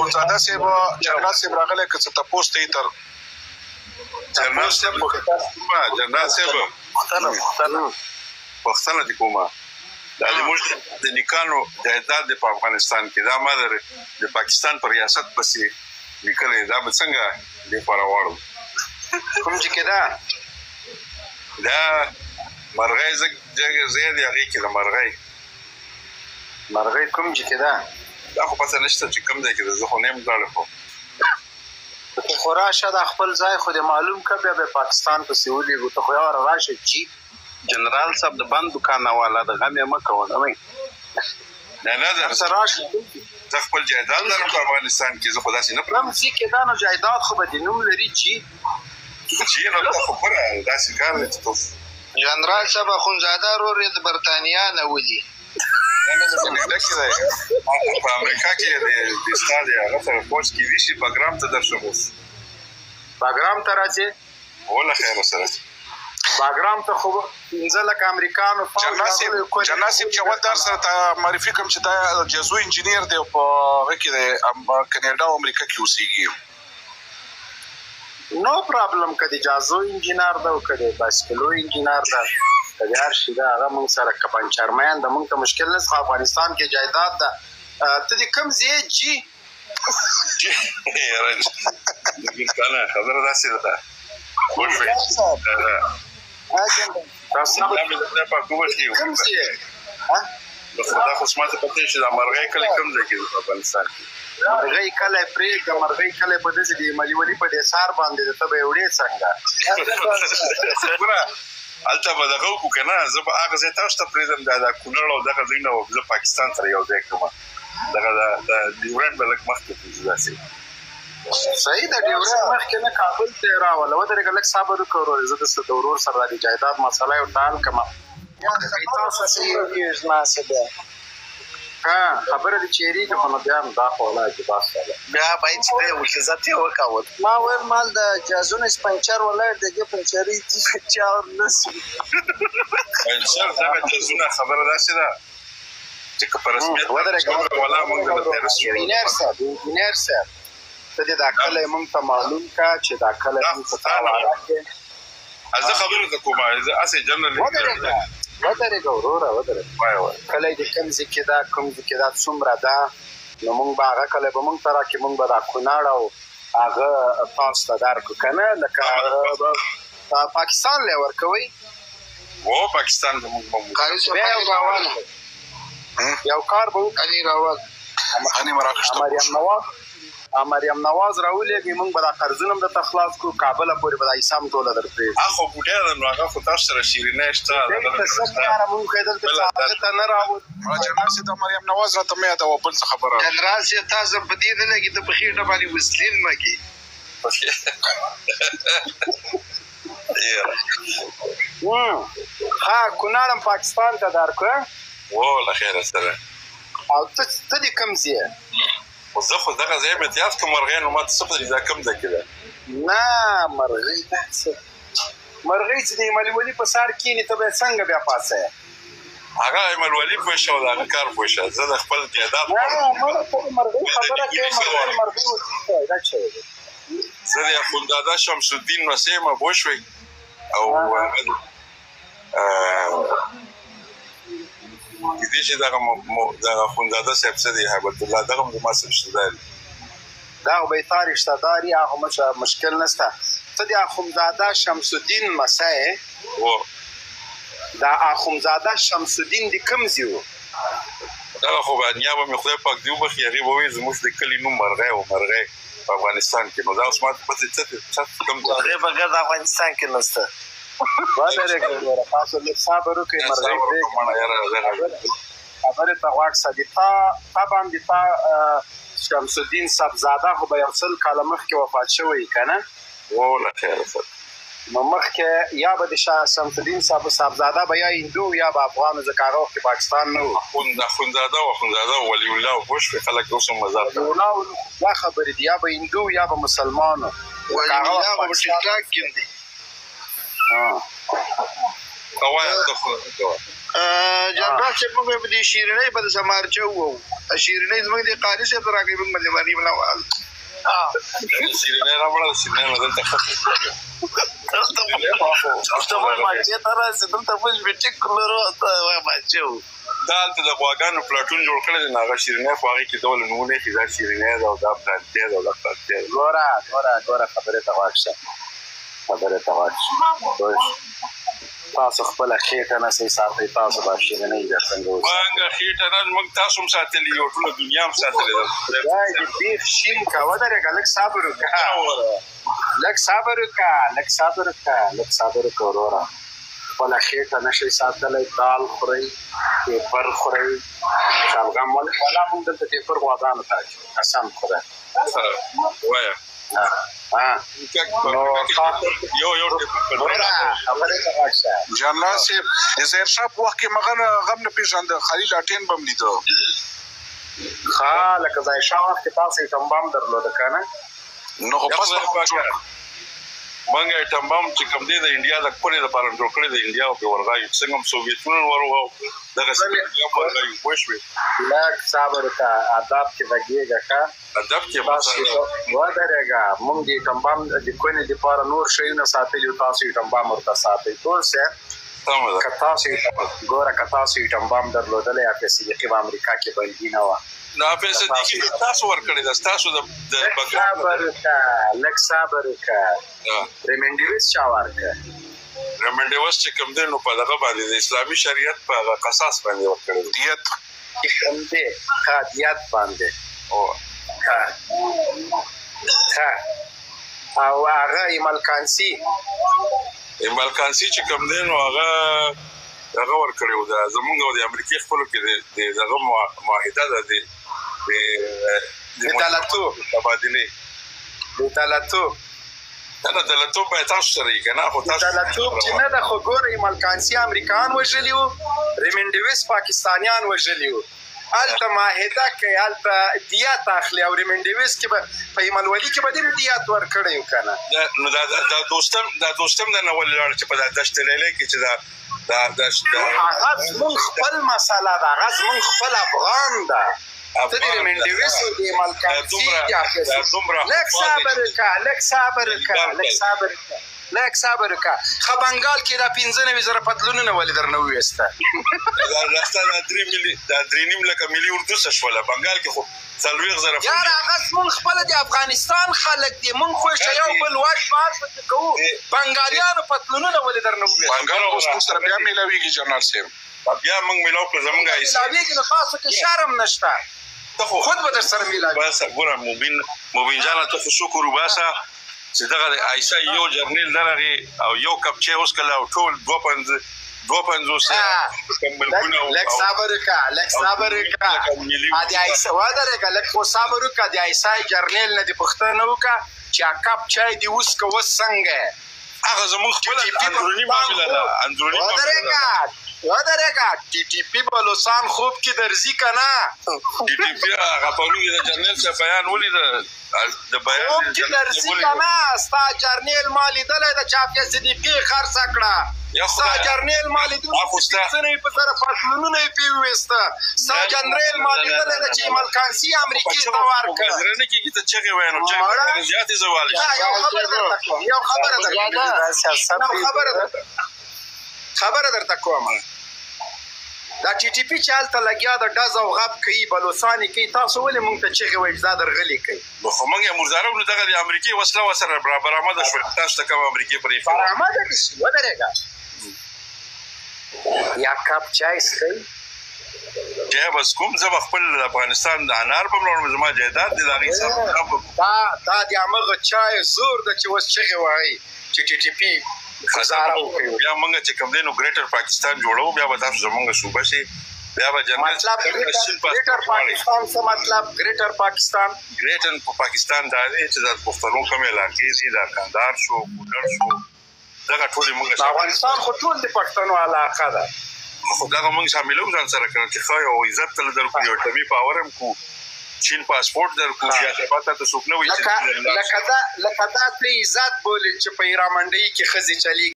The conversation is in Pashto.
اخوندزاده صاحب، جنرال صاحب راغلی، که څه تپوس ته یې تر جنرال صاحب، جنرال صاحب، پوښتنه دې کومه. دا د موږ د نیکانو جایداد دی په افغانستان کې، دا ما د پاکستان په ریاست پسې لیکلی، دا به څنګه دې خوا راواړو؟ کوم چې کې ده؟ دا مرغۍ ځای دی، هغې کې د مرغۍ. مرغۍ کوم چې کې ده؟ دا خو پته نشته چې کوم ځای کې ده، زه خو نه یم لاړی. خو ته خو راشه، دا خپل ځای خو دې معلوم کړه، بیا به پاکستان پسې ولیږو. ته خو یو واره راشه جي. جنرال صاحب د بند دکان والا د غم یې مه کوه، نه وایي؟ نه نه، ته راشه. زه خپل جایداد لرم په افغانستان کې، زه خو داسې نه کوم ځای کې دا. نو جایداد خو به دې نوم لري جي. جي، نو دا خو پوره داسې کار دی چې جنرال صاحب، اخوندزاده ورور یې د برتانیا نه ولي. نه نه، کاناډا کې دی، په امریکا کې د ستا د هغه سره فوج کې دي چې بګرام ته درشم اوس. باګرام ته راځې؟ وله خیره سره. باګرام ته خو 5 لکه امریکانو. جنرال صاحب، جنرال صاحب، چې اول در سره ته معرفي کوم چې دا جزو انجینیر دی، په هغه کې دی، کاناډا او امریکا کې اوسېږي. نو پرابلم، که د جازو انجینر ده او که د بایسکلو انجینر ده، که د هر شي ده، هغه مونږ سره که پنچرمین ده، مونږ ته مشکل نشته. خو افغانستان کې جایداد ده. ته د کوم ځای جي؟ یاره خبره داسې ده، پوه شوې؟ کوم ځای؟ خدا خو ما ته پته شي، دا مرغۍ کلی کوم ځای کې په افغانستان کې؟ مرغۍ کلی پرېږده، مرغۍ کلی په داسې د ملي ولي په دې سار باندې ده، ته به یې وړې څنګه؟ ګوره، هلته به دغه وکړو که نه، زه به هغه ځای تاسو ته پرېږدم، دا د کونړ او دغه ځایونه به زه پاکستان سره یو ځای کړم، دغه د ډیورنډ به لږ مخکې کړو داسې. صحیح ده، ډیورنډ مخکې نه، کابل ته یې راوله. ودرېږه لږ، صبر وکړه ورور، زه د ورور سره د جایداد مسله یو حل کړم. ها، خبره دې چیرېږي، خو نو بیا هم دا خو ولا عجیبه ده. بیا باید چې دی وکیزت یې وکاوه. ما ویل مال د جازونو پنچر ولاړ د دې پنچرې چا نه سي. پنچر دغه جازونه، خبره داسې ده چې که په رسمیت ودرېږه. ولا موږ د انجینر صاحب، انجینر صاحب، ته دې دا کلی مونږ ته معلوم کا چې دا کلی مونږ ته حواله کړې. زه خبره ته کوم، زه هسې جنرال. ودرېږه، ودرېږه وروره، ودرېږه. وایه وایه. کلی د کوم ځای کې ده، کوم ځای کې ده، څومره ده، نو مونږ به هغه کلی به مونږ ته راکړي، مونږ به دا کونړ او هغه تاسو ته درکړو، که نه لکه پاکستان له ورکوئ. و پاکستان ته مونږ به قاري صاحب، راواله. یو کار به وکړو. علي راواله. هني مراکش ته. مریم نواز، مریم نواز راولېږئ، مونږ به دا قرضونه هم درته خلاص کړو، کابله پورې به دا حصه هم ټوله در پرېږدو. هغه خو بوډۍ ده، نو هغه خو تاسو سره شیرینی شته. دلته څه کاره، مونږ خو یې دلته څه هغه ته نه راوړو. جنرال صاحب، دا مریم نواز راته مه یادوه، بل څه خبره. جنرال صاحب، تاسو په دې نه لګي، ته په خېټه باندې وسلین مګي. یاره. ها، کونړ هم پاکستان ته درکړو. و له خیره سره. او ته د کوم ځای؟ خو زه خو دغه ځای مې یاد کړم، مرغۍ، نو ما ته څه پته دا کوم ځای کې ده. نه، مرغۍ دا څه مرغۍ چې د ایمل ولي په سر کښېني، ته به یې څنګه بیا پاڅوې؟ هغه ایمل ولي پوه شه او د هغه کار پوه شه، زه د خپل جایداد نه، مړه ته د مرغۍ خبره کوې، مرغۍ مرغۍ ورته دا څه دی؟ زه د اخوندزاده شمس الدین نوسې یم، پوه شوې؟ او کېدای شي دغه دغه اخوندزاده صاحب څه دی، هیبت الله، دغه هم زما سره رشته دار دی. دا خو به یې تا رشته دار یې، هغه مشکل نشته. ته د اخوندزاده شمس الدین لمسی یې؟ هو. دا اخوندزاده شمس الدین د کوم ځای و؟ دغه خو به نیا به مې خدای پاک دې وبخښي، هغې به ویل زموږ د کلي نوم مرغۍ و، مرغۍ په افغانستان کې. نو دا اوس ما ته پته څه څه کوم ځای؟ مرغۍ په ګرد افغانستان کې نشته. ودرېږه وروره، تاسو لږ صبر وکړئ، مرغۍ پرېږده، خبرې ته غوږ شه. د تا طبعا د تا شمس الدین صاحبزاده خو به یو 100 کاله مخکې وفات شوی، که نه؟ وو له خیره سره. نو مخکې یا به د شاه شمس الدین صاحبزاده به یا هندو یا به افغان، ځکه هغه وخت کې پاکستان نه و. اخوندزاده و، اخوندزاده ولی الله و، پوه شوې؟ خلک اوس هم مزار ته ولی الله و، دا خبرې دي، یا به هندو یا به مسلمان و. ولی الله خو په ټیک ټاک کې دی. وایه ته خو کوه. جنرال صاحب موږ په دې شیرینۍ به د سمارچه وو، شیرینۍ زموږ د قاري صاحب راکړي، موږ باندې باندې نه وال. شیرینۍ راوړه، شیرینۍ به دلته ښه. دلته ماچې ته راسي، دلته موږ به ټیک لرو، ته وایې ماچې وو. دا هلته د غواګانو پلاټون جوړ کړی دی، نو هغه شیرینی خو هغې کې ډول نومونه ایښي، دا شیرینی ده او دا پلانتی ده او دا پلانتی ده. ګوره ګوره ګوره، خبرې ته غوږ شه، خبرې ته غوږ شه. تاسو خپله خېټه نه سئ ساتئ، تاسو به شیرینۍ بیا څنګه وساتئ؟ مونږ خېټه نه، موږ تاسو هم ساتلې یو، ټوله دنیا هم ساتلې ده. خدای دې بیخ شین که. ودرېږه لږ صبر وکړه، لږ صبر وکړه، لږ صبر وکړه، لږ صبر وکړه وروره. خپله خېټه نه شئ ساتلی، دال خورئ، ټیپر خورئ، شلغم ولا موږ دلته ټیپر غواګانو ته اچوو، قسم خدای. وایه. جنرال صاحب د ظاهر شاه په وخت کې مغه غم نه پېژنده، خالي لاټین به م لیده. ښه، لکه ظاهر شاه وخت کې تاسو ایټم بم درلوده که نه؟ نو خو پس مونږ ایټم بم چې کوم دی د انډیا د کورې لپاره جوړ کړی، د انډیا او په ورغایو څنګه هم سوویتونو ورغاو، دغسې انډیا هم ورغایو، پوه شوې؟ لږ صبر وکړه، ادب کې غږېږه. ښه ادب کې ودرېږه. موږ د ایټم بم د کونې دپاره نور شیونه ساتلي وو، تاسو ایټم بم ورته ساتئ، پوه شوې؟ که تاسو ګوره، که تاسو ایټم بم درلودلی، عافیه صدیقي به امریکا کې بندي نه وه. نو عافیه صدیقي تاسو ورکړې ده، ستاسو د صبر وکړه، لږ صبر وکړه. ریمنډیوس چا ورکړه؟ ریمنډیوس چې کوم دی نو په دغه باندې د اسلامي شریعت په هغه قصاص باندې ورکړی دی. دیت چې کوم دی، ښه، دیت باندې. ښه ښه. او هغه ایمل کانسي؟ ایمل کانسي چې کوم دی نو هغه هغه ورکړی و، دا زمونږ او د امریکې خپلو کې د دغه معاهده ده، د د دلتو تبادلې، د دلتو. نه، دلتوب باید تاسو سره یې که نه، خو تاسو دلتوب چې نه ده. خو ګوره، ایمل کانسي امریکان وژلي وو، ریمنډیوس پاکستانیان وژلي وو. هلته معاهده کوي، هلته دیت اخلي، او ریمنډیوس کې به په ایمل ولي کې به دې دیت ورکړی و که نه؟ نو دا دا دوستم، دا دوستم د نه ولې لاړ چې په دا دشت لیلې کې چې دا دا دا هغه زمونږ خپل مسله ده، هغه زمونږ خپل افغان ده. ته د ریمنډیوس او د ایمل کانسي لږ صبر وکړه، لږ صبر وکړه، لږ صبر وکړه، لږ صبر وکړه. ښه، بنګال کې دا 95,000 پتلونونه ولې درنه وویسته؟ دا ستا دا درې ملي، دا 3.5 لکه ملي اردو څه شوله؟ بنګال کې خو 40,000. یار، هغه زمونږ خپله د افغانستان خلک دي، مونږ خو چې یو بل واټ بار پکې کوو. بنګالیانو پتلونونه ولې درنه وویسته؟ بنګال اوس موږ سره بیا میلاویږي جنرال صاحب. بیا موږ میلاو کړو، زمونږ میلاویږي نو تاسو کې شرم نشته، خود به در سره میلاویږي. بس ګوره مبین، مبین جانه، ته خو شکر وباسه چې دغه د ایسا یو جرنیل درغی او یو کپ چای اوس کله، او ټول 52 ملکونه. لږ صبر وکړه، لږ صبر وکړه. د ایسا ودرېږه، لږ خو صبر وکړه. د ایسا جرنیل نه د پوښتنه وکړه چې کپ چای دې اوس که اوس څنګه؟ هغه زمونږ خپل اندروني معامله ده، اندروني. ودرېږه، ودرېږه. ټي ټي پي بلوڅان خوب کې درځي که نه؟ ټي ټي پي هغه پرون د جرنیل صاحب بیان ولید، د بیان خوب کې درځي که نه؟ ستا جرنیل ما لیدلی د چافیه صدیقي خرڅه کړه. ستا جرنیل ما لیدلی چې 95,000 پتلونونه یې پرې وویسته. ستا جنریل ما لیدلی ده چې ملکانسي امریکې ته ورکړه. زړه نه کېږي، ته چغې وایې نو چغې زیاتې زوالې. یو خبره درته کوم، یو خبره درته یو خبره درته خبره درته کوم. دا ټي ټي پي چې هلته لګیا ده ډز او غب کوي، بلوڅان یې کوي، تاسو ولې مونږ ته چغې وایي چې دا درغلي کوي؟ نو خو موږ یې مردارو. نو دغه د امریکې وسله ورسره برآمده شوه، تاسو ته کومه امریکې پرېښې وه؟ برآمده دې شي. ودرېږه، یا کپ چای څښئ؟ چای بس کوم، زه به خپل افغانستان د انار به راوړم، زما جایداد دی، د هغې حساب کتاب. دا د همغه چای زور ده چې اوس چغې وهئ چې ټي ټي پي ګزاره وکړي. بیا موږ چې کوم دی نو ګریټر پاکستان جوړو، بیا به تاسو زمونږ صوبه شي، بیا به جنرال مطلب ګریټر پاکستان څه مطلب؟ ګریټر پاکستان، ګریټر پاکستان دا دی چې د پښتنو کومې علاقې دي، دا کندهار شو، کونړ شو، دغه ټولې موږ. افغانستان خو ټول د پښتنو علاقه ده. خو دغه موږ شاملو ځان سره کړل چې ښه یو عزت ته درکړو، یو ټمي پاور هم کو، چین پاسپورت درکو، بیا سبا ته څوک نه وایي. لکه دا، لکه دا ته عزت بولې چې په هیرامنډۍ کې ښځې چلیږي.